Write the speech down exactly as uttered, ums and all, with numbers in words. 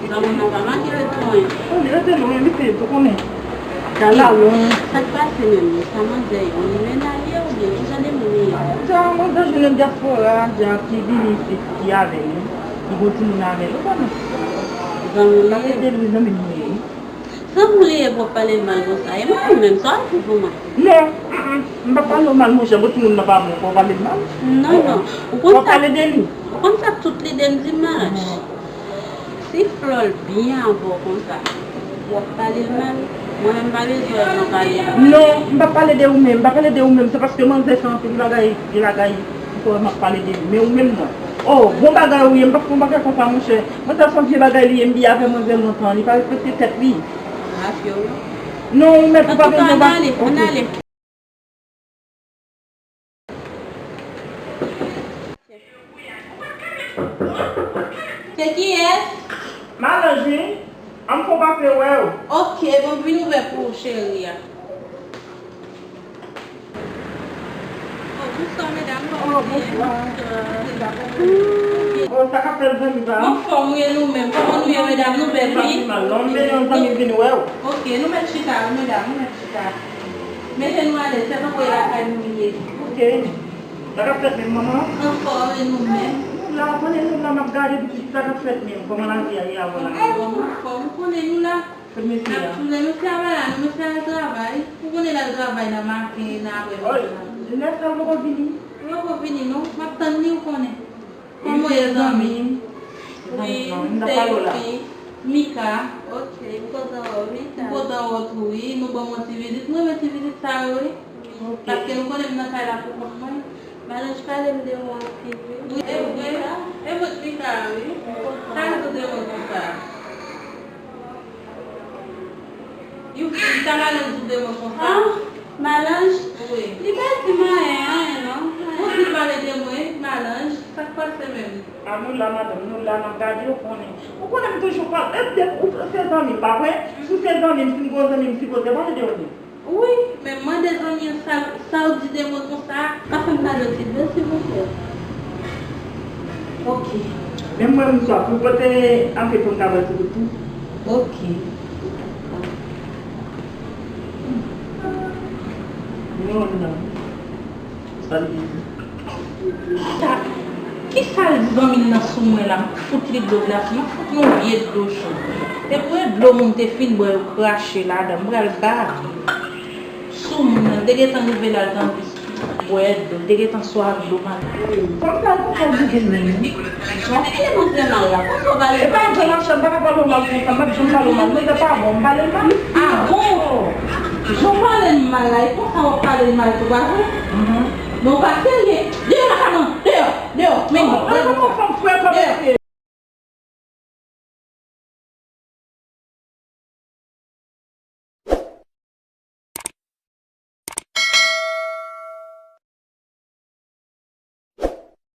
Zanmi, nou pa manke ret lwen. Ou rete lwen, li peye tou konnen. Sa la lwen. Sa k pase menm? Sa manzè yon limenal ye oubyen ki jan de moun li ye? Sa manzè jwenn nan dyaspora, dja ki vini isit, ki avè l, li gon timoun avè l, ou konnen. Zanmi li ye. Zanmi li ye. Zanmi li ye pou w ap pale l mal konsa. E mwen menm, sa w ap fè pou mwen? Non, mm, mm, m p ap pale w mal, monchè, bon timoun nan pa bon, pou w pale l mal. Non, non. Ou konn sa, w ap pale de li. Ou konn sa tout lide m di m malaj. Si Flò l byen avè w konsa, w ap pale l mal, mwen menm m pa bezwen wè w nan pale l mal. Non, m p ap pale de ou menm, m p ap pale de ou menm, se paske manzè fè anpil bagay, de bagay, ou kwè m ap pale de li, men ou menm non. Oh, bon bagay ou ye, m p ap fè yon bagay konsa, monchè. Manzè se yon vye bagay li ye, m byen avè manzè lontan, li pa respekte tèt li. Rafyo, non? Non, ou mèt, ou pa bezwen ba. Antouka, ann ale, ann ale. Se kiyès? Malanj wi. An m fon pase wè w. Ok, bon, m vin ouvè pou ou, cheri a. Oh, bonswa, medam. Oh, bonswa. Oh, sa k ap fèt, zanmi pa? M anfòm wi, e nou menm? Kòman nou ye, medam? Nou bèl wi. Pa pi mal non, m vini yon zanmi vin wè w. Ok, nou mèt chita wi, medam, nou mèt chita. Mete nou alèz, se tankou e lakay nou ye. Ok. Sa k ap fèt menm, manman? Anfòm, e nou menm? Nou la, ou konnen nou la, m ap gade pitit, sa k ap fèt menm, kòman lavi a ye avè w la? Anfòm, ou konnen nou la. Kot mesye a? N ap tounen, mesye a pa la non, mesye a al travay. Ou konnen l al travay nan maten, nan apre midi. Oh, lè sa l poko vini? Li poko vini non, m ap tann li, ou konnen. Kòman w ye, zanmi? Wi, m se Yuki, Mika. Ok, m kontan wè w, Mika. M kontan wè w tou wi, nou ban m yon ti vizit, m renmen ti vizit sa yo wi. Ok. Paske nou konnen m nan kay la pou kont mwen. Malanj pale m de ou anpil wi. Wi, e vre. E mwen Mika wi. M kontan. Sa l di w de mwen konsa? Yuki, sa Malanj di w de mwen konsa? Ah, Malanj? Wi. Li pa di m anyen, anyen non. Ou di l pale de mwen, Malanj. Sa k pase menm? A nou la, madanm, nou la, n ap gade, ou konnen. Ou konnen m toujou pa, e, de, ou se zanmi m, pa vre? Si w se zanmi m, si m gon zanmi, m sipoze pale de ou menm. Wi, men mande zanmi an sa, sa w di de mwen konsa. Pa fè m kado ti dlo, silvouplè. Ok. Men mwen, m swa pou pote anpe pou m ka bwè ti gout tou. Ok. Non, non. Sa l di. Sa, kisa l di zanmi l nan sou mwen la? M fout li dlo glas, m fout yon vye dlo cho. Depi w wè dlo moun te fin bwè, yo krache ladan, m pral ba. Sou moun nan, te gentan rive la, l t anvi bwè dlo, l te gentan swa ak dlo maten. Fanm sa, konsa w di vin menm? Jan w pale manzè mal la, konsa w pale mal? E pa jan m ap chante, m pa ka pale w mal konsa, m p ap janm pale w mal. Manzè pa bon, m pale l mal. Ah bon? Jan w pale l mal la, e konsa w ap pale l mal tou, pa vre? Mhm. Men w pa serye.